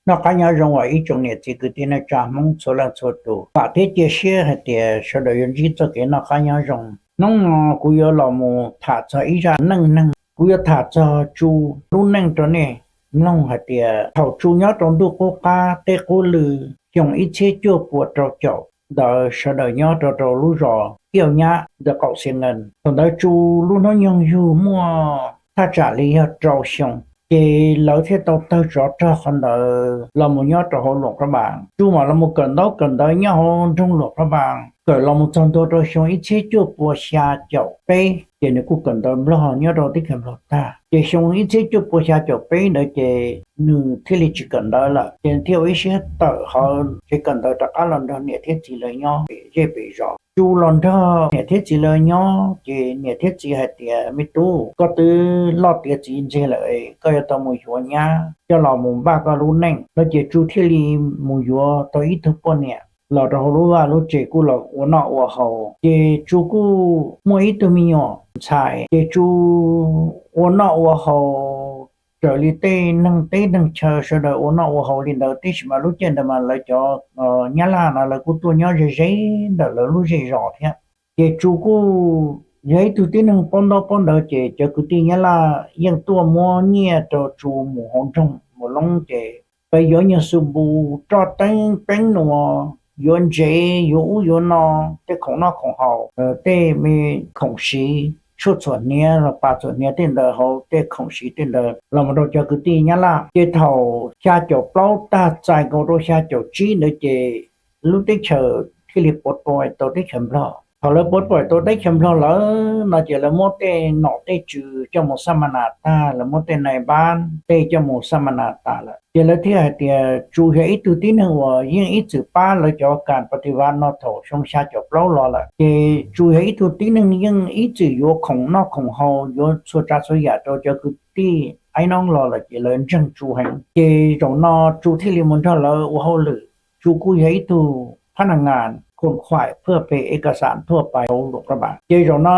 Noj qab nyob zoo uas ib tsoom niam txiv kwv tij neej tsa Hmoob txhua leej txhua tus, vam thiab cia siab hais tias sawv daws yuav ntsib txoj kev noj qab nyob zoo. Hnub no kuv yuav los mus tham txog ib zaj neej neeg. Kuv yuav tham txog Tsu lub neej rau nej mloog hais tias thaum Tsu nyob rau ntuj qub qab teb qub lw, xyoo ib txhiab cuaj pua rau caum ntawd sawv daws nyob rau rau lub zos Kiaj Nyab ntawm qaum Xia Nkees. Thaum ntawd Tsu lub hnub nyoog yug muaj thaj tsam li yog rau xyoo, ces lawv thiaj tau tawg tsov rog qhov ntawd los mus nyob rau hauv Luam Phab Npas. Tsu mam los mus kawm ntaub kawm ntawv nyob hauv nroog Luam Phab Npas, kawm los mus txog ntua rau xyoo ib txhiab cuaj pua xya caum peb, ces nws kuj kawm ntawv Nplog nyob rau teb chaws Nplog tag. Ces xyoo ib txhiab cuaj pua xya caum peb ntawd ces nws thiaj li tsis kawm ntawv lawm, ces thiaj ua ib siab tawm hauv tsev kawm ntawv rov qab los nrog niam thiab txiv lawv nyob pem zej pem zos. Tsu los nrog niam thiab txiv lawv nyob ces niam thiab txiv hais tias, Me tub, koj twb loj tiav txiv ntseg lawm, koj yuav tau mus yuav nyab coj los mus npaj koj lub neej no. Ces Tsu thiaj li mus yuav tau ib tug poj niam los rau hauv lub vaj lub tsev kuj los ua noj ua haus. Ces Tsu kuj muaj ib tug me nyuam ntxhais, ces Tsu ua noj ua haus raws li tej neeg teb neeg chaw sawv daws ua noj ua haus li ntawd, tiam sis mas lub caij ntawd mas lawv cov Nyab Laj no lawv kuj tuaj nyob ze ze ntawm lawv lub zej zos thiab. Ces Tsu kuj yog ib tug tib neeg paub ntaub paub ntawv, ces cov kwv tij Nyab Laj yeej tuaj muab nyiaj rau Tsu mus hauv nroog mus loob, ces pab yuav nyuag xu npu, roj teeb peeb nua, yuav ntsev, yuav ub yuav no, tej khoom noj khoom haus, tej me khoom siv, tshuaj txhuam hniav los pas txhuam hniav tej ntawd hauv tej khoom siv tej ntawd los mus rau cov kwv tij Nyab Laj. Ces thaum xya caum plaub tag txais nkaus rau xya caum tsib ntawd ces lub teb chaws thiaj li puav pais tau teb chaws Nplog. Thaum lawv puav pais tau teb chaws Nplog lawm no ces lawv muab tej nom tej tswv coj mus xam mas nas tag, lawv muab tej nais npab tej coj mus xam mas nas tas lawm, ces lawv thiaj hais tias Tsu yog ib tug tib neeg uas yeej ib txwm pab lawv cov kas pas tis vas no thaum xyoo xya caum plaub los lawm. Ces Tsu yog ib tug tib neeg yeej ib txwm yuav khoom noj khoom haus, yuav txhua tsav txhua yam rau cov kwv tij Aib Noob los lawm, ces lawv ntseeg Tsu heev. Ces zaum no Tsu thiaj li mus nrog lawv ua hauj lwm. Tsu kuj yog ib tug phab naj ngas khom khuam phwj phem ev kas xam thuaj pais hauv Luam Phab Npas. Ces zaum no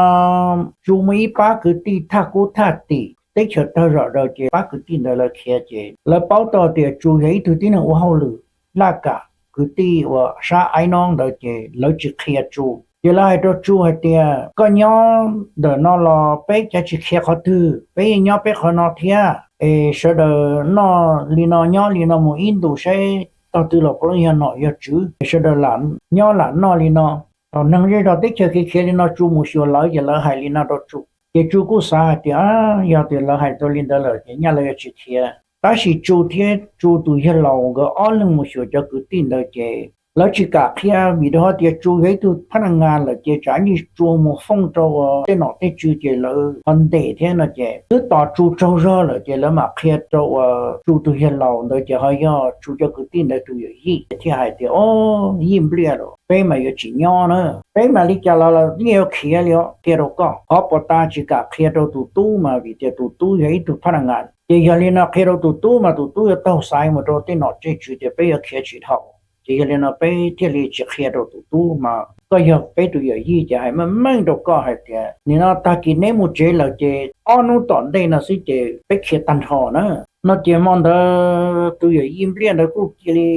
Tsu muaj ib pab kwv tij thaj kub thaj tim teb chaws tawg zom zaws, ces pab kwv tij ntawd lawv khiav, ces lawv paub tau tias Tsu yog ib tug tib neeg ua hauj lwm laj kam, kwv tij uas sab Aib Noob ntawd, ces lawv tsis qhia Tsu. Ces lawv hais rau Tsu hais tias, Koj nyob ntawm no los peb cav tsis khiav qhov twg, peb yeej nyob peb qhov no thiab. Es sawv daws noj li no nyob li no mus ib ntus saib tog twg los puav leej yog nom yog tswv, es sawv daws lam nyob lam noj li no. Thaum neeg zej zog teb chaws khiav khiav li no Tsu mus xyuas lawv, ces lawv hais li no rau Tsu. Ces Tsu kuj xav hais tias, Yog tias lawv hais tau li ntawd lawm ces nyaj lawv yuav tsis khiav. Tab sis Tsu thiab Tsu tus yawg laus nkawd ob leeg mus xyuas cov kwv tij ntawd, ces lawv tsis kam qhia, vim rau qhov tias Tsu yog ib tug phab naj ngas lawm, ces tsam ib ntsis Tsu mus fooj rau tej nom tej tswv ces lawv ho ntes thiab no. Ces twb tos Tsu tsaug zog lawm, ces lawv mam qhia rau uas Tsu tus yawg laus ntawd, ces ho yog Tsu cov kwv tij ntawd tus yawm yij, thiaj hais tias, Au, yij Npliaj los, peb mas yuav tsis nyob na, peb mas li cas los los yeej yuav khiav li os, qhia rau koj. Qhov puas tas tsis kam qhia rau tus tub mas vim tias tus tub yog ib tug phab naj ngas, ces yog li no qhia rau tus tub mas tus tub yuav taug xaiv mus rau tej nom tej tswv, ces peb yuav khiav tsis dhau. Ces yog li no peb thiaj li tsis qhia rau tus tub, mas koj yog peb tus yawm yij, ces hais meej meej rau koj hais tias nim no tag kis neb mus tsev lawm, ces ob hnub tom ntej no xwb ces peb khiav tag nrho na. No ces hmo ntawd tus yawm yij Npliaj ntawd kuj cia li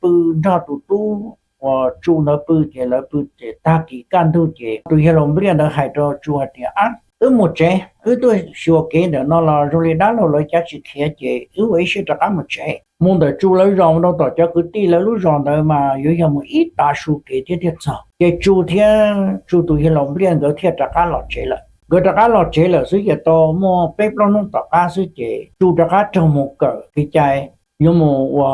pw nrog tus tub uas Tsu ntawd pw, ces lawv pw ces tag kis kaj ntug ces tus yawg laus Npliaj ntawd hais rau Tsu hais tias, Ab, wb mus tsev, wb tuaj xyuas kev ntawm no los zoo li dab laug lawv cav tsis khiav, ces wb ua ib siab rov qab mus tsev. Mus ntawm Tsu lawv zos mus rau tom cov kwv tij lawv lub zos ntawd mas yuav yog mus ib tav su kev thiab thiaj txog. Ces Tsu thiab Tsu tus yawg laus Npliaj nkawd thiaj rov qab los tsev lawm. Nkawd rov qab los tsev lawm xwb ces tau muaj peb plaub hnub tom qab xwb ces Tsu rov qab raug mus kawm kev cai, yuav mus ua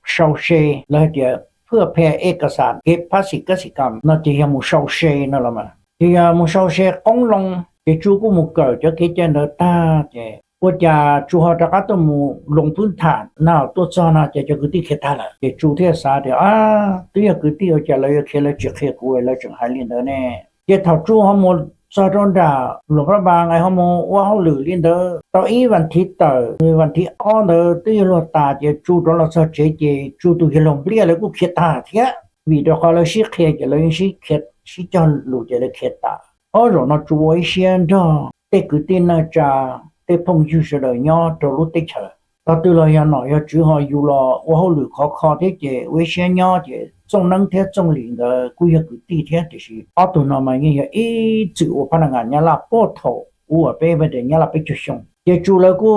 sau se, lawv hais tias phwj phe ej kas xam kev phab xim kab xim kam no, ces yog mus sau se no los mas, ces yog mus sau se qoob loo. Ces Tsu kuj mus kawm cov kev cai ntawd tag ces ua cas Tsu ho rov qab tuaj mus loo pwb tham no, tuaj txog no ces cov kwv tij khiav tag lawm. Ces Tsu thiaj xav tias, Ab, twb yog kwv tij ua cas lawv yuav khiav, lawv tsis qhia kuv, lawv tseem hais li ntawd ne. Ces thaum Tsu ho mus txog rau nram Luam Phab Npas es ho mus ua hauj lwm li ntawd tau ib vas thiv tawm, vas thiv ob ntawd twb yuav luag tas, ces Tsu rov los txog tsev ces Tsu tus yawg laus Npliaj lawv kuj khiav tag thiab, vim rau qhov lawv sib qhia ces lawv yeej sib khiav sib cog lus ces lawv khiav tas. Ob zaug no Tsu ua ib siab nrog tej kwv tij neej tsa, tej phooj ywg sawv daws nyob rau lub teb chaws Tog twg los yog nom yog tswv ho yus los ua hauj lwm khov kho thiab ces ua ib siab nyob ces Txooj Neeb thiab Txooj Lis nkawd kuj yog kwv tij thiab tiam sis ob tug no mas yeej yog ib txwm ua phab naj ngas Nyab Laj puag thaum ub uas peb ua ntej Nyab Laj peb caug xyoo. Ces Tsu lawv kuj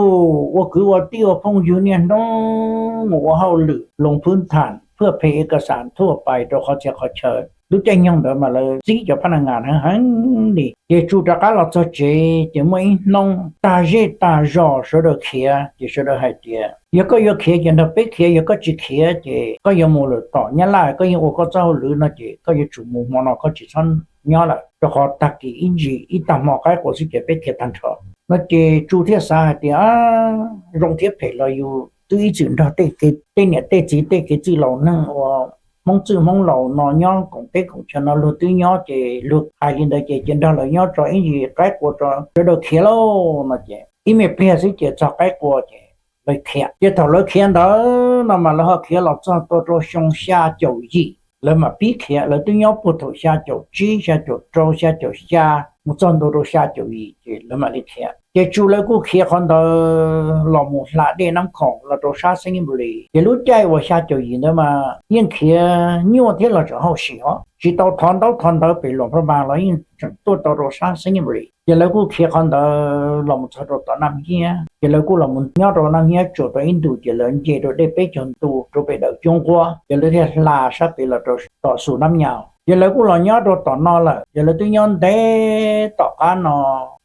ua kwv ua tij ua phooj ywg niaj hnub mus ua hauj lwm loos phwb tham thuaj phem e kas xam thuaj pais rau qhov txhia qhov chaw. Lub caij nyoog ntawd mas lawv txib cov phab naj ngas heev heev li. Ces Tsu rov qab los txog tsev ces muaj ib hnub tag zej tag zos sawv daws khiav ces sawv daws hais tias yog koj yuav khiav ces nrog peb khiav, yog koj tsis khiav ces koj yuav mus lawm tom Nyab Laj, koj yeej ua koj txoj hauj lwm no ces koj yuav tsum mus hmo no, koj tsis txhob nyob lawm rau qhov tag kis ib ntsis ib tag hmo qaib qua xwb ces peb khiav tag nrho no. Ces Tsu thiaj xav hais tias zoo thiab phem los yus twb ib txwm nrog tej niam tej txiv tej kev txwj laus neeg uas Hmoob txwj Hmoob laus no nyob koom teb koom chaw no luag twb nyob ces luag hais li ntawd ces cia nrog lawv nyob tso ib ntsis qaib qua tso sawv daws khiav lauj no ces ib me pliag xwb ces txog qaib qua ces lawv khiav. Ces thaum lawv khiav ntawd no mas lawv ho khiav los txog tua rau xyoo xya caum yim lawv mam pib khiav. Lawv twb nyob puag thaum xya caum tsib xya caum rau xya caum xya mus txog ntua rau xya caum yim ces lawv mam li khiav. Ces Tsu lawv kuj khiav qhov ntawd los mus hla dej Nab Khoom los rau sab Xeeb Nab Npu Lis. Ces lub caij uas xya caum yim ntawd mas yeej khiav nyuaj thiab los tseem hauj sim os, tsis tau thov ntaub thov ntawv pem Luam Phaj Npas los yeej tseem tuaj tau rau sab Xeeb Nab Npu Lis. Ces lawv kuj khiav qhov ntawd los mus txog rau tom Naj Hiab, ces lawv kuj los mus nyob rau Naj Hiab tsuas tau ib ntus ces lawv nce rau dej peb caug ntu rau pem dawm Coob Nquab ces lawv thiaj hla sab pem los rau tom Xus Nab Nyaus. Ces lawv kuj los nyob rau tom no lawm, ces lawv twb nyob ntev tom qab no,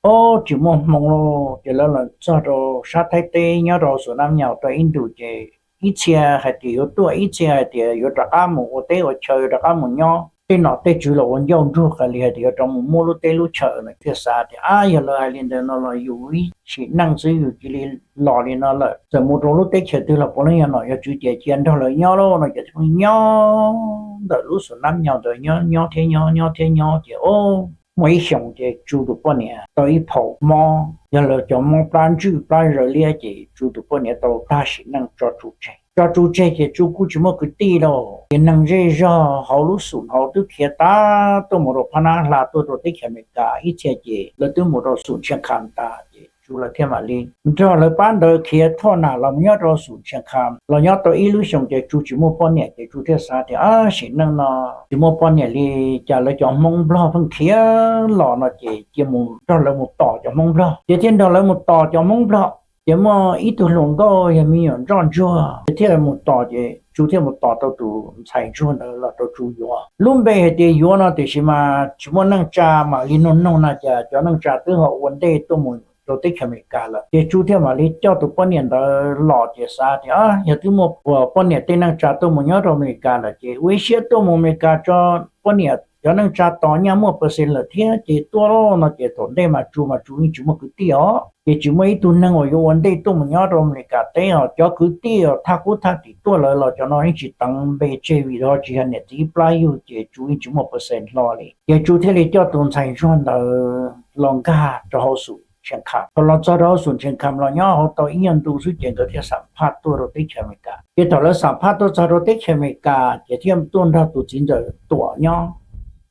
o, tsis muaj hmoo lawm ces lawv los txog rau sab Thaib teb nyob rau Xus Nab Nyaus tau ib ntus ces ib txhia hais tias yuav tuaj, ib txhia hais tias yuav rov qab mus ua teb ua chaw, yuav rov qab mus nyob tej nom tej tswv los ua ncauj ntsuag qas li hais tias yuav rov mus muab lub teb lub chaw no. Thiaj xav tias ab, yog lawv hais li ntawd no los yus ib sim neej xwb yus cia li los li no lawm, txawm mus rau lub teb chaws twg los puav leej yog nom yog tswv ces cia nrog lawv nyob lauj no ces thiaj nyob ntawm lub Xus Nab Nyaus ntawd nyob nyob thiab nyob nyob thiab nyob ces o, muaj ib xyoos ces Tsu tus poj niam tau ib phaum mob, yog lawv cov mob plab ntswj plab zawv liab ces Tsu tus poj niam tau tag sim neej tso Tsu tseg. Tso Tsu tseg ces Tsu kuj tsis muaj kwv tij lauj, ces neeg zej zog hauv lub Xus hauv twb khiav tag tuaj mus rau Phab Nab Hla tuaj rau teb chaws Amelikas, ib txhia ces lawv twb mus rau Xus Ntshias Khas tas ces Tsu lawv thiaj mam li nrog lawv pab ntawd khiav thoj nam los nyob rau Xus Ntshias Khas. Los nyob tau ib lub xyoos ces Tsu tsis muaj poj niam ces Tsu thiaj xav tias ab, sim neej no tsis muaj poj niam li, cas lawv cov Hmoob Nplog pheej khiav los no ces cia mus nrog lawv mus tos cov Hmoob Nplog. Ces thiaj nrog lawv mus tos cov Hmoob Nplog. Ces muaj ib tug hluas nkauj yog me nyuam ntsoj ntsuag ces thiaj mus tos, ces Tsu thiaj mus tos tau tus ntxhais ntsuag ntawd los rau Tsu yuav. Lub npe hais tias yuav no tiam sis mas tsis muaj neej tsa mam li nug nug no ces cov neej tsa twb ho ua ntej tuaj mus rau teb chaws Amelikas lawm. Ces Tsu thiaj mam li coj tus poj niam ntawd los ces xav tias yog twb muaj poj niam tej neej tsa tuaj mus nyob rau Amelikas lawm ces ua ib siab tuaj mus Amelikas tso, poj niam cov neej tsa tos nyaj muaj pawv xees lawm thiab ces tuaj no ces thaum ntej mas Tsu mas Tsu yeej tsis muaj kwv tij os, ces tsis muaj ib tug neeg uas yuav ua ntej tuaj mus nyob rau Amelikas teb os. Cov kwv tij uas thaj kub thaj tim tuaj lawm los cov no yeej tsis teev npe tseg vim ho tsis yog niam txiv ib plab yug ces Tsu yeej tsis muaj pawv xees hlo li. Ces Tsu thiaj li coj tus ntxhais ntsuag ntawd los nkag rau hauv Xus Ntshias Khas. Thaum los txog rau hauv Xus Ntshias Khas los nyob hauv tau ib nyuag ntu xwb ces nkawd thiaj xam phaj tuaj rau teb chaws Amelikas. Ces thaum lawv xam phaj tuaj txog rau teb chaws Amelikas ces thiaj tuaj nrog tus txiv ntxawm Tuam nyob.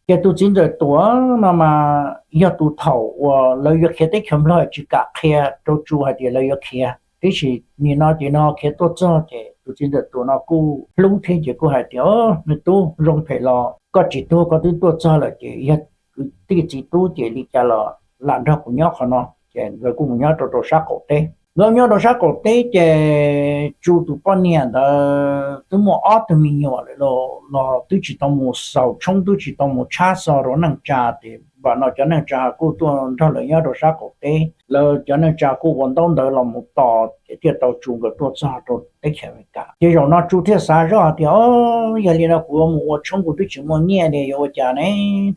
Ces tus txiv ntxawm Tuam no mas yog tus thaum uas lawv yuav khiav teb chaws Nplog tsis kam qhia rau Tsu hais tias lawv yuav khiav, tiam sis nim no ces no khiav tuaj txog ces tus txiv ntxawm Tuam no kuj hlub thiab ces kuj hais tias me tub, zoo phem los koj tsis tuag, koj twb tuaj txog lawm ces yog kwv tij txiv tub ces li cas los lam nrog kuv nyob qhov no. Ces nkawd kuj mus nyob rau rau sab qaum teb. Nkawd nyob rau sab qaum teb ces Tsu tus poj niam ntawd twb muaj ob tug me nyuam lawm los twb tsis tau mus xaus tshoob, twb tsis tau mus tshab xo rau neej tsa ces npam no cov neej tsa kuj tuaj nrog lawv nyob rau sab qaum teb. Lawv cov neej tsa kuj ua ntaub ntawv los mus tos ces thiaj tau Tsu nkawd tuaj txog rau teb chaws Amelikas. Ces zaum no Tsu thiaj xav zoj hais tias o, yog li no kuv yuav mus ua tshoob kuv twb tsis muaj nyiaj li yuav ua cas ne,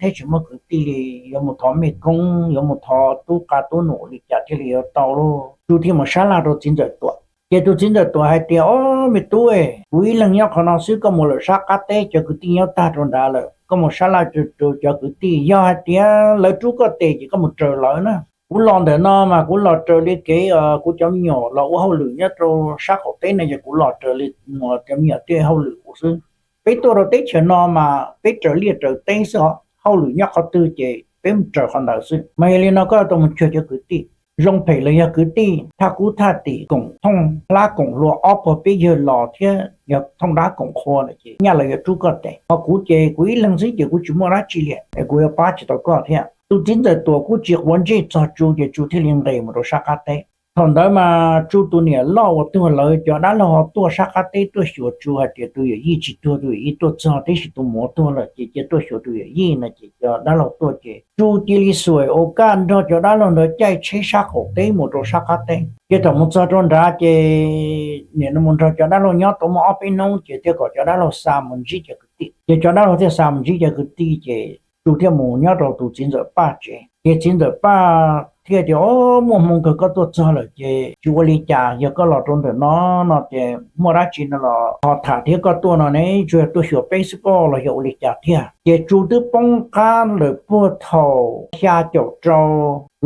thiab tsis muaj kwv tij li, yuav mus thov mej koob, yuav mus thov tub qa tub num li cas thiaj li yuav tau lauj. Tsu thiaj mus sab laj rau txiv ntxawm Tuam. Ces tus txiv ntxawm Tuam hais tias o, me tub, kuv ib leeg nyob qhov no xwb, koj mus lawm sab qab teb cov kwv tij nyob tag rau nrad lawm, koj mus sab laj rau cov kwv tij, yog hais tias lawv rub koj tes ces koj mus raws lawv na. Kuv los ntawm no mas kuv los raws li kev, kuv cov me nyuam los ua hauj lwm nyob rau sab qaum teb no ces kuv los raws li cov me nyuam tej hauj lwm kuv xwb. Peb tuaj rau teb chaws no mas peb raws liaj raws teb xwb os, hauj lwm nyob qhov twg ces peb mus raws qhov ntawd xwb. Mas yog li no koj tau mus cuag cov kwv tij. zoo phem los yog kwv tij thaj kub thaj tim koom thooj hlab koom hlua ob puag peb yawg los thiab yog thooj dab koom qhua lawm ces nyaj lawv yuav rub koj tes. Ho kuv ces kuv ib leeg xwb ces kuv tsis muaj dab tsi li es kuv yuav pab tsis tau koj thiab. Tus txiv ntxawm Tuam kuj tsis quav ntsej txog Tsu ces Tsu thiaj li nqes mus rau sab qab teb. Thaum ntawd mas Tsu tus niam loj uas tuag lawm cov dab laug ho tuaj sab qab teb tuaj xyuas Tsu hais tias tus yawm yij tsis tuag, tus yawm yij tuaj txog, tab sis tus muam tuag lawm ces cia tuaj xyuas tus yawm yij no ces cov dab laug tuaj ces Tsu cia li xuas ua kaj nrog cov dab laug ntawd caij tsheb sab qaum teb mus rau sab qab teb. Ces thaum mus txog rau nrad ces nim no mus nrog cov dab laug nyob tau muaj ob peb hnub ces thiaj kom cov dab laug xa mus ntsib cov kwv tij. Ces cov dab laug thiaj xa mus ntsib cov kwv tij ces Tsu thiaj mus nyob rau tus txiv ntxawm Paj tsev. Ces txiv ntxawm Paj thiaj tias, O, muaj hmoo kawg koj tuaj txog lawm ces tsis ua li cas, yog koj los rau ntawm no no ces muaj dab tsi no los ho tham thiab, koj tuaj no ne tsuas yog tuaj xyuas peb xwb pob los yog ua li cas tiag. Ces Tsu twb poob qab lawm puag thaum xya caum rau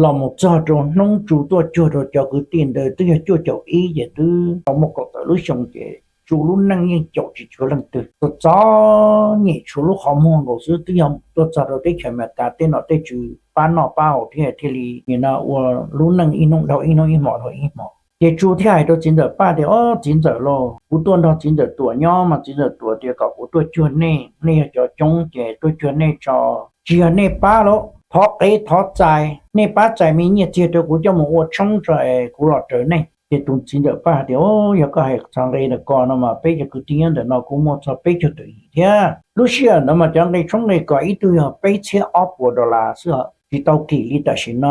los mus txog rau hnub Tsu tuaj cuag rau cov kwv tij ntawd twb yog cuaj caum ib ces twb tau muaj kaum tawm lub xyoo ces Tsu lub neej yeej caum tsis tshuav leej twg, txom txom nyem tshuav lub qhov muag nkaus xwb, twb yog tuaj txog rau teb chaws Amelikas tej nom tej tswv pab noj pab haus thiaj thiaj li nim no ua lub neej ib hnub dhau ib hnub, ib hmo dhau ib hmo. Ces Tsu thiaj hais rau txiv ntxawm Paj tias, O, txiv ntxawm lauj, kuv tuaj nrog txiv ntxawm Tuam nyob mas txiv ntxawm Tuam tias kom kuv tuaj cuag nej, nej yog cov coob ces tuaj cuag nej tso, tsis yog nej pab lauj, thov qev thov txais, nej pab txais me nyiaj txiag rau kuv coj mus ua tshoob tso es kuv los raws nej. Ces tus txiv ntxawm Paj tias, O, yog koj hais txog nqe ntawm ko no mas peb cov kwv tij nyob ntawm no kuj muaj txog peb caug tawm yim thiab. Lub sij hawm ntawd mas cov nqe tshoob nqe kos ib tug yog peb txhiab ob puas dollar xwb, tsis tau kim li tam sim no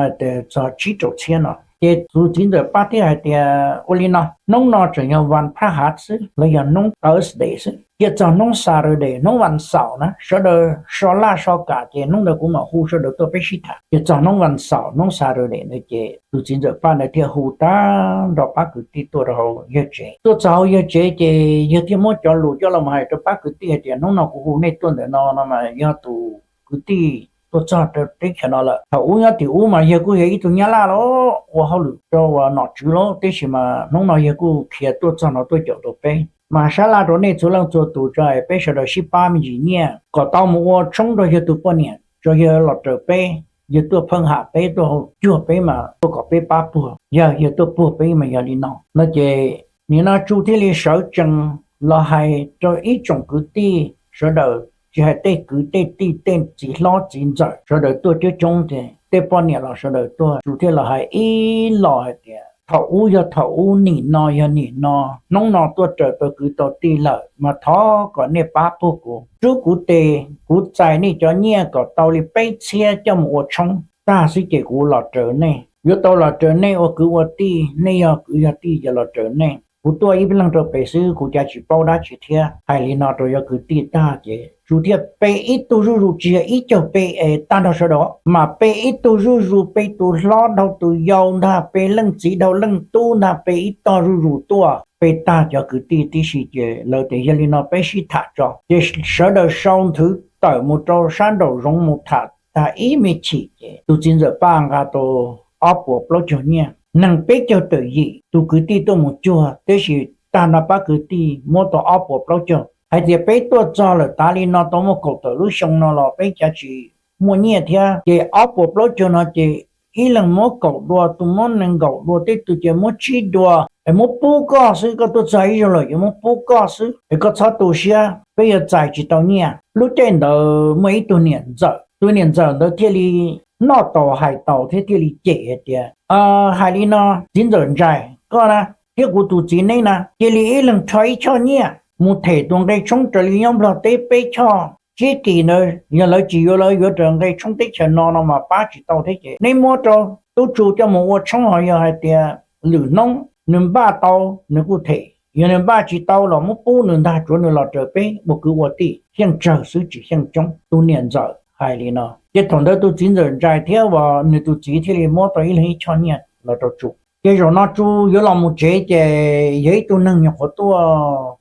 txog tsib rau txhiab no. Ces tus txiv ntxawm Paj thiaj hais tias, Ua li no, hnub no tseem yog vas phaj hav xwb los yog hnub Thursday xwb, cia txog hnub Saturday, hnub vas xaum na, sawv daws so laj so kam ces hnub ntawd kuv mam hu sawv daws tuaj peb sib tham. Ces txog hnub vas xaum, hnub Saturday ntawd ces tus txiv ntxawm Paj ntawd thiaj hu tag nrho pab kwv tij tuaj rau hauv yawg tsev. Tuaj txog hauv yawg tsev ces yawg thiaj muab cov lus coj los hais rau pab kwv tij hais tias, Hnub no kuv hu nej tuaj ntawm no no mas yog tus kwv tij tuaj txog rau teb chaws no lawm. Thaum ub nyob tim ub mas yawg kuj yog ib tug nyab laj los ua hauj lwm rau uas nom tswv lauj, tab sis mas hnub no yawg kuj khiav tuaj txog no tuaj caum rau peb. Mas sab laj rau nej txhua leej txhua tus tso es peb sawv daws sib pab me ntsis nyiaj kom tau mus ua tshoob rau yawg tus poj niam tso, yawg los raws peb, yawg tuaj pheej ham peb, tuaj cuag peb mas tuaj kom peb pab puag, yog yawg tuaj puag peb mas yog li no no ces nim no Tsu thiaj li sawv tsees los hais rau ib tsoom kwv tij sawv daws, tsis hais tej kwv tej tij tej txiv hlob txiv ntxawm sawv daws tuaj coob coob ces tej poj niam los sawv daws tuaj, Tsu thiaj los hais ib los hais tias, Thaum ub yog thaum ub, nim no yog nim no, hnub no tuaj raws tau kwv tau tij lawm mas thov kom nej pab puag kuv, rub kuv tes, kuv txais nej cov nyiaj kom tau li peb txhiab coj mus ua tshoob tag xwb ces kuv los raws nej. Yuav tau los raws nej ua kwv ua tij, nej yog kwv yog tij ces los raws nej. Kuv tuaj ib leeg rau pem xwb kuv cav tsis paub dab tsi thiab. Hais li no rau cov kwv tij tag ces Tsu thiaj pe ib tug zuj zus, tsis yog ib caug pe es tag nrho sawv daws, mas pe ib tug zuj zus, pe tus hlob dhau tus yau ntag, pe leej txiv dhau leej tub ntag, pe ib tog zuj zus tuaj, pe tag cov kwv tij tib si ces lawv tias, Yog li no peb sib tham tso. Ces sawv daws sau nthwv tawm mus rau sab nraum zoov mus tham tag ib me chim ces tus txiv ntxawm Paj nqa tau ob puas plaub caug nyiaj, neeg peb caug tawm yim tus kwv tij tuaj mus cuag, tab sis tag no pab kwv tij muab tau ob puas plaub caug. Hais tias peb tuaj txog lawm tas li no tau muaj kaum tawm lub xyoo no los peb cav tsis muaj nyiaj thiab ces ob puas plaub caug no ces ib leeg muab kaum dua, tus muab nees nkaum dua, tej tus ces muab tsib dua es muab pub koj xwb, koj tuaj txog ib zaug lawm ces muab pub koj xwb es koj txhob tu siab, peb yuav txais tsis tau nyiaj. Lub caij ntawd muaj ib tug niam ntxawm, tus niam ntxawm ntawd thiaj li noj taus hais taus thiab thiaj li cem hais tias, Hais li no, txiv ntxawm Ntsais, koj na thiab kuv tus txiv neb na cia li ib leeg rho ib choj nyiaj mus them tus nqe tshoob raws li nyob Nplog teb peb choj tsib kis ntawd, yog lawv tsis yuav, lawv yuav raws nqe tshoob teb chaws no no mas pab tsis tau thiab ces neb muab rau tub Tsu coj mus ua tshoob, ho yog hais tias lwm hnub nws npaj tau nws kuj them, yog nws npaj tsis tau los muab pub nws ntag, tsuav nws los raws peb ua kwv ua tij, xyeej tsawg xwb tsis xyeej coob. Tus niam ntxawm hais li no ces thaum ntawd tus txiv ntxawm Ntsais thiab uas nws tus txiv thiaj li muab tau ib leeg ib choj nyiaj los rau Tsu. Ces zaum no Tsu yuav los mus tsev ces yog ib tug neeg nyuam qhuav tuaj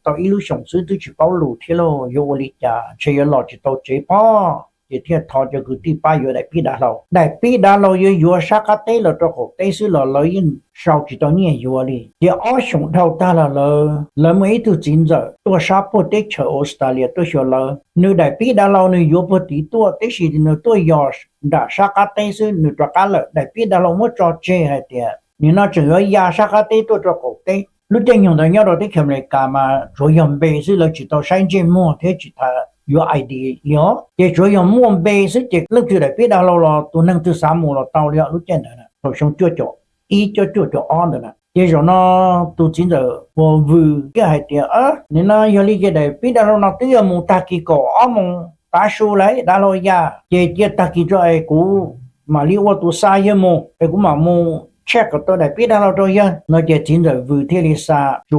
tau ib lub xyoos xwb twb tsis paub lus thiab lauj, yuav ua li cas ntshe yuav los tsis tau tsev pob. ces thiaj thov cov kwv tij pab yuav daim pib dav hlau. Daim pib dav hlau yuav yuav sab qab teb los rau qaum teb xwb los lawv yeej sau tsis tau nyiaj yuav li. Ces ob xyoos dhau tag los lawv, lawv muaj ib tug txiv ntxawm tuaj sab puag teb chaws Australia tuaj xyuas lawv, nws daim pib dav hlau nws yuav puag tid tuaj, tab sis nws tuaj yos nram sab qab teb xwb, nws rov qab lawm. Daim pib dav hlau muab tso tseg hais tias nim no tseem yuav ya sab qab teb tuaj rau qaum teb. Lub caij nyoog ntawd nyob rau teb chaws Amelikas mas tsuav yog npe xwb, lawv tsis tau saib ntsej muag thiab tsis tas yuav I D li os, ces tsuav yog muaj npe xwb ces leej twg daim pib dav hlau los tus neeg twg xav mus los tau li os. Lub caij ntawd thaum xyoo cuaj caum ib cuaj caum ob ntawd na. Ces zaum no tus txiv ntxawm uas Vwm thiaj hais tias, nim no yog li ces daim pib dav hlau no twb yog mus tag kis kaum ob moos tav su lawm, dav hlau ya, ces cia tag kis tso es kuv mam li ua tus xa yawg mus es kuv mam mus check kom tau daim pib dav hlau rau yawg no. Ces txiv ntxawm Vwm thiaj li xa Tsu,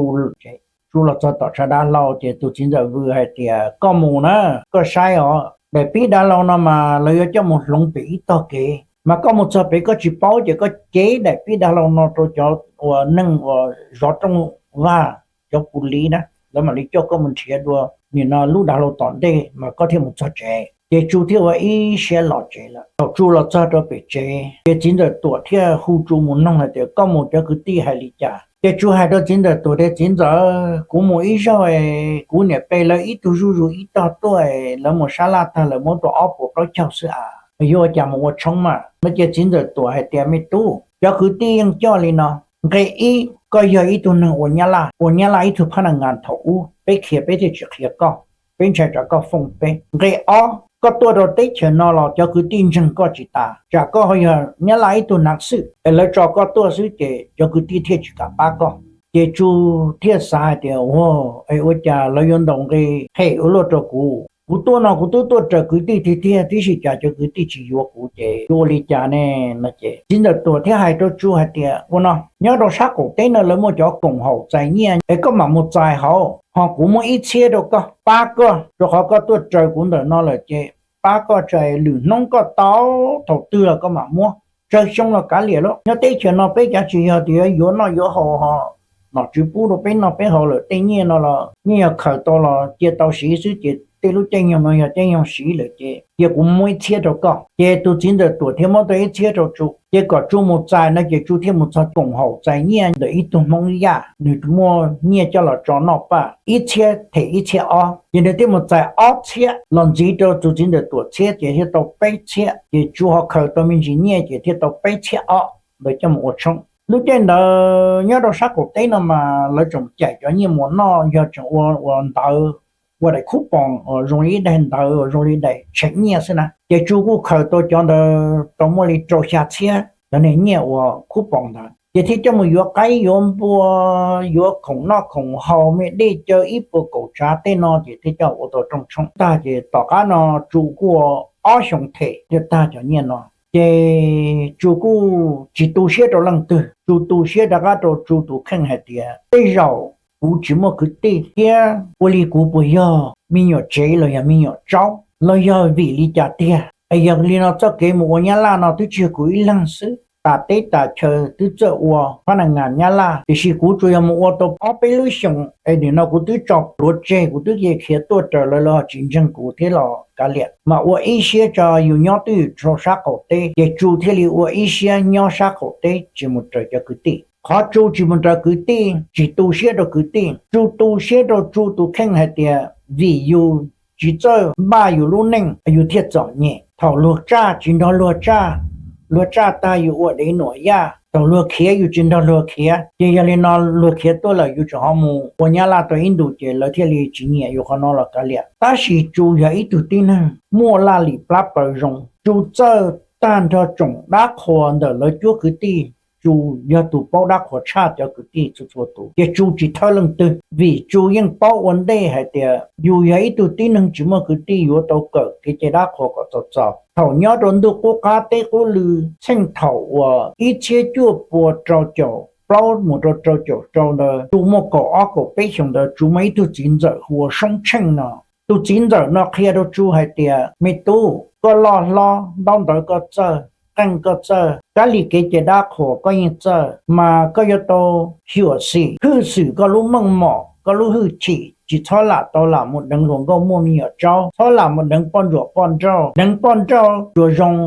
Tsu los txog tom tshav dav hlau ces tus txiv ntxawm Vwm hais tias, koj mus na, koj saib os, daim pib dav hlau no mas lawv yuav coj mus hloov pem ib tog kev, mas koj mus txog pem koj tsis paub ces koj cev daim pib dav hlau no rau cov uas neeg uas zov rooj vag, cov pus liv na, lawv mam li coj koj mus nrhiav dua nim no lub dav hlau tom ntej mas koj thiaj mus txog tsev. Ces Tsu thiaj ua ib siab los tsev lawm. Thaum Tsu los txog rau pem tsev ces txiv ntxawm Tuam thiaj hu Tsu mus noog hais tias, koj mus cov kwv tij hais li cas? Ces Tsu hais rau txiv ntxawm Tuam tias, txiv ntxawm, kuv mus ib zaug es kuv niam pe lawv ib tug zuj zus ib tog tuaj es lawv mus sab laj tag lawv muab tau ob puas plaub caug xwb as, yuav ua cas mus ua tshoob mas no. Ces txiv ntxawm Tuam hais tias, me tub, cov kwv tij yeej coj li no: nqe ib, koj yog ib tug neeg ua Nyab Laj, ua Nyab Laj ib tug phab naj ngas thaum ub, peb khiav peb thiaj tsis qhia koj, peb ntshai tsam koj foob peb. Nqe ob, koj tuaj rau teb chaws no los cov kwv tij ntseeg koj tsis tas, tsam koj ho yog Nyab Laj ib tug nav xwm es lawv tso koj tuaj xwb ces cov kwv tij thiaj tsis kam pab koj. Ces Tsu thiaj xav hais tias, ua, es ua cas lawv yuav ntaus nqe hem ua luaj rau kuv? Kuv tuaj no kuv twb tuaj raws kwv tij tiag tiag, tiam sis cas cov kwv tij tsis yuav kuv ces yuav ua li cas ne? No ces txiv ntxawm Tuam thiaj hais rau Tsu hais tias, ua no, nyob rau sab qaum teb no lawv muaj cov koom haum txais nyiaj es koj mam mus txais hauv, ho kuv muab ib txhiab rau koj pab koj, rau qhov koj tuaj raws kuv ntawm no lawm ces pab koj tso, lwm hnub koj tau thaum twg los koj mam muab, tsawg xyoo los kav liam lauj. Nyob teb chaws no peb cav tsis yog tias yuav noj yuav haus ho nom tswv pub rau peb noj peb haus lawm, tej nyiaj no los nyiaj yog khaws tau los cia tau siv xwb ces tej lub caij nyoog no yog caij nyoog siv lawm ces cia kuv muab ib txhiab rau koj. Ces tus txiv ntxawm Tuam thiaj muab tau ib txhiab rau Tsu, ces kom Tsu mus txais no ces Tsu thiaj mus txog koom haum txais nyiaj ntawm ib tug Hmoob Yaj, nws muaj nyiaj coj los tso noj paj, ib txhiab them ib txhiab ob, ces nws thiaj mus txais ob txhiab los ntxiv rau tus txiv ntxawm Tuam txhiab ces thiaj tau peb txhiab, ces Tsu ho khaws tau me ntsis nyiaj ces thiaj tau peb txhiab ob ntawd coj mus ua tshoob. Lub caij ntawd nyob rau sab qaum teb no mas lawv tseem caim cov nyiaj mus noj yog tseem ua ua ntawv, ua daim khub poos uas zoo li ib daim ntawv uas zoo li daim tshem nyiaj xwb na. Ces Tsu kuj khaws tau cov ntawd tau muaj li rau xya txhiab cov niag nyiaj uas khub poos ntawd, ces thiaj coj mus yuav qaib yuav npua, yuav khoom noj khoom haus, me dej cawv ib puas kaum tsav tej no ces thiaj coj ua tau rooj tshoob tag. Ces tom qab no Tsu kuj ua ob xyoos them thiaj tag cov nyiaj no. Ces Tsu kuj tsis tu siab rau leej twg, Tsu tu siab rov qab rau Tsu tus kheej hais tias, tej zaum kuv tsis muaj kwv tij thiab ua li kuv puas yog me nyuam tsev los yog me nyuam tsaub los yog vim li cas tiag? Es yog li no txoj kev mus ua Nyab Laj no twb tsis yog kuv ib leeg xwb, tas teb tas chaw twb txawj ua phab naj ngas Nyab Laj, tiam sis kuv tsuas yog mus ua tau ob peb lub xyoos es nim no kuv twb tso pluav tseg, kuv twb cia khiav tuaj raws lawv, lawv ho tsis ntseeg kuv thiab los kav liam, mas ua ib siab tso yus nyob twj ywm rau sab qaum teb. Ces Tsu thiaj li ua ib siab nyob sab qaum teb tsis mus raws cov kwv tij. Qhov Tsu tsis mus raws kwv tij, tsis tu siab rau kwv tij, Tsu tu siab rau Tsu tus kheej hais tias vim yus tsis txawj npaj yus lub neej yus thiaj txom nyem. Thaum luag tsaj tsis nrog luag tsaj, luag tsaj tag yus ua dev nuam yaj, thaum luag khiav yus tsis nrog luag khiav, ces yog li no luag khiav tuaj lawm yus tseem ho mus ua Nyab Laj tau ib ntus ces lawv thiaj li tsis nyiam yus qhov no los kav liam. Tab sis Tsu yog ib tug tib neeg muaj laj lim plab paws zoo, Tsu txawj tag nrho tsoom dab qhuas ntawm lawv cuab kwv tij, Tsu yog tus paub dab qhuas tshaj cov kwv tij txhua txhua tus. Ces Tsu tsis thawj leej twg, vim Tsu yeej paub ua ntej hais tias yus yog ib tug tib neeg tsis muaj kwv tij yuav tau kawm kev cai dab qhuas kom txaus txaus. Thaum nyob rau ntuj qub qab teb qub lw, txheej thaum uas ib txhiab cuaj pua rau caum plaub mus rau rau caum rau ntawd, Tsu muaj kaum ob kaum peb xyoos ntawd, Tsu muaj ib tug txiv ntxawm hu ua Soob Tsheej no. Tus txiv ntxawm no qhia rau Tsu hais tias, me tub, koj loj hlob ntaub ntawv koj txawj, qeej koj txawj, kab li kev cai dab qhuas koj yeej txawj, mas koj yuav tau xyuam xim hwj xwm koj lub meej mom, koj lub hwj chim, tsis txhob lam tau lam mus deev hluas nkauj muaj me nyuam tsaub, txhob lam mus deev poj ntsuam poj nrauj. Deev poj nrauj tsuas zoo,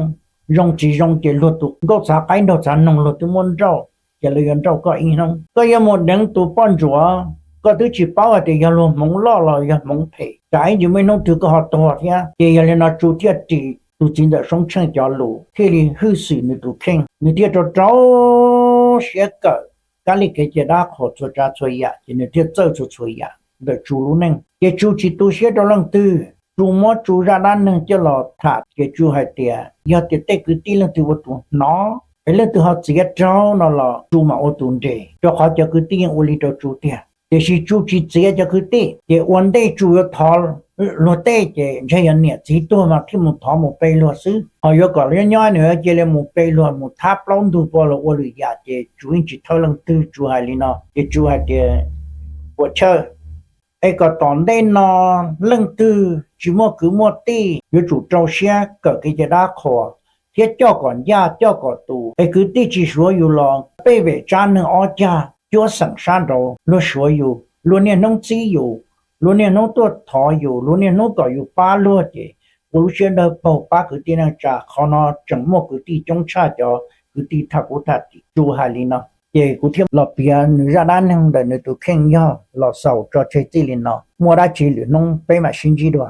zoo tsis zoo ces luag tus nkauj txhav qaib nraug txhav noog luag twb muab nrauj, ces lawv yuav nrauj koj ib hnub. Koj yuav mus deev tus poj ntsuam, koj twb tsis paub hais tias yog luag hmoov loj los yog hmoov phem, tsam ib ntsis muaj ib hnub twg koj ho tuag thiab. Ces yog li no Tsu thiaj ris tus txiv ntxawm Soob Tsheej cov lus thiaj li hwj xwm nws tus kheej, nws thiaj rau rau siab kawm kab li kev cai dab qhuas txhua tsav txhua yam, ces nws thiaj txawj txhua txhua yam ntawm Tsu lub neej. Ces Tsu tsis tu siab rau leej twg, Tsu muab Tsu zaj dab neeg coj los tham ces Tsu hais tias yog tias tej kwv tij leej twg ua tus hnov es leej twg ho txiav raug no los Tsu mam ua tus nres, rau qhov cov kwv tij yeej ua li rau Tsu tiag. Tiam sis Tsu tsis txiav cov kwv tij, ces ua ntej Tsu yuav thov luag tej ces ntshe yog niam txiv tuag mas thiaj mus thov mus pe luag xwb, ho yuav kom nyob nyob nws cia li mus pe luag mus thab plaub ntug pov los ua lwm yam ces Tsu yeej tsis thawj leej twg. Tsu hais li no ces Tsu hais tias puas chawj, es kom tom ntej no leej twg tsis muaj kwv muaj tij yuav tsum rau siab kawm kev cai dab qhuas thiab coj kom ncaj coj kom tus. Es kwv tij tsis suav yus los pej vem tsab neeg ob cag cuab xeem sab nraud luag suav yus, luag niaj hnub txib yus, luag niaj hnub tuaj thov yus, luag niaj hnub kom yus pab luag ces ua lub siab dawb paug pab kwv tij neej tsa. Qhov no tseem muaj kwv tij coob tshaj cov kwv tij thaj kub thaj tim. Tsu hais li no ces kuv thiaj los piav nws zaj dab neeg ntawm nws tus kheej yog los xaus tso tseg txij li no. Muaj dab tsi lwm hnub peb mam sib ntsib dua.